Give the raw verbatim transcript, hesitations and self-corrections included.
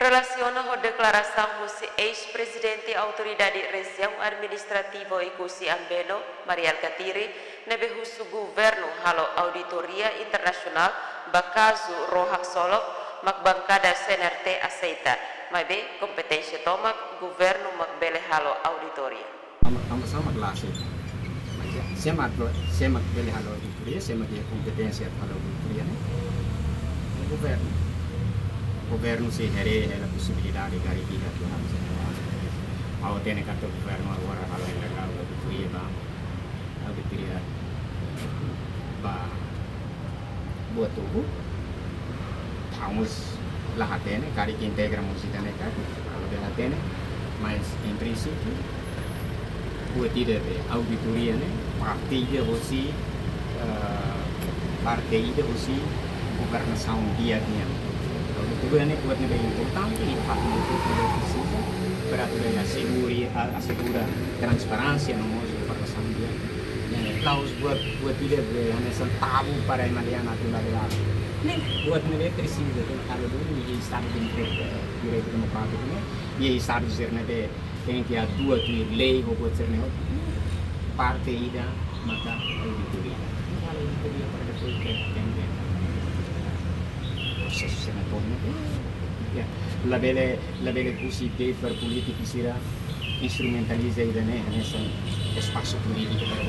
Relasiona ho deklarasaun husi eis-prezidente Autoridade Rejiaun Administrativa Oekusi Ambeno, Mari Alkatiri, ne'ebé husu governu halo auditoria internasionál ba kazu Rohak Solok, mak bankada C N R T aseita, maibé kompeténsia tomak governu mak bele halo auditoria. Ama, ama sama klase. Mas ya, sé mak, sé mak bele halo auditoria, sé mak iha kompeténsia halo auditoria ne'e? Governu. Governu sei haree hela posibilidade karik iha atu halo. Ha'u hatene katak governu agora halo hela auditoria ba, auditoria ba Botubu. Ha'u mós la hatene, karik integra mós ida-ne'e ka, ha'u la hatene, mas em princípio, buat ida be auditoria ne'e, parte ida hosi, eh, parte ida hosi governasaun di'ak nian. Auditoria ne'e buat ne'ebé importante, i fato ne'e ke ida fisika, para atu asegura, a-, asegura transparénsia no mós governasaun di'ak. Ne'e, la'ós buat, buat ida be hanesan tabu para ema dehan atu la de lado. Ne'e, buat ne'ebé presiza, tenke halo duni, iha Estadu de Direitu, Direitu Demokrátiku ne'e, iha Estadu sira ne'ebé tenke atua tuir lei ho buat sira-ne'e hotu. Parte ida maka auditoria. Halo auditoria para depois ke, ke, ke prosesu sira-ne'e tomak. Ya, labele, labele husi paper polítiku sira instrumentaliza ida-ne'e hanesan espasu polítiku para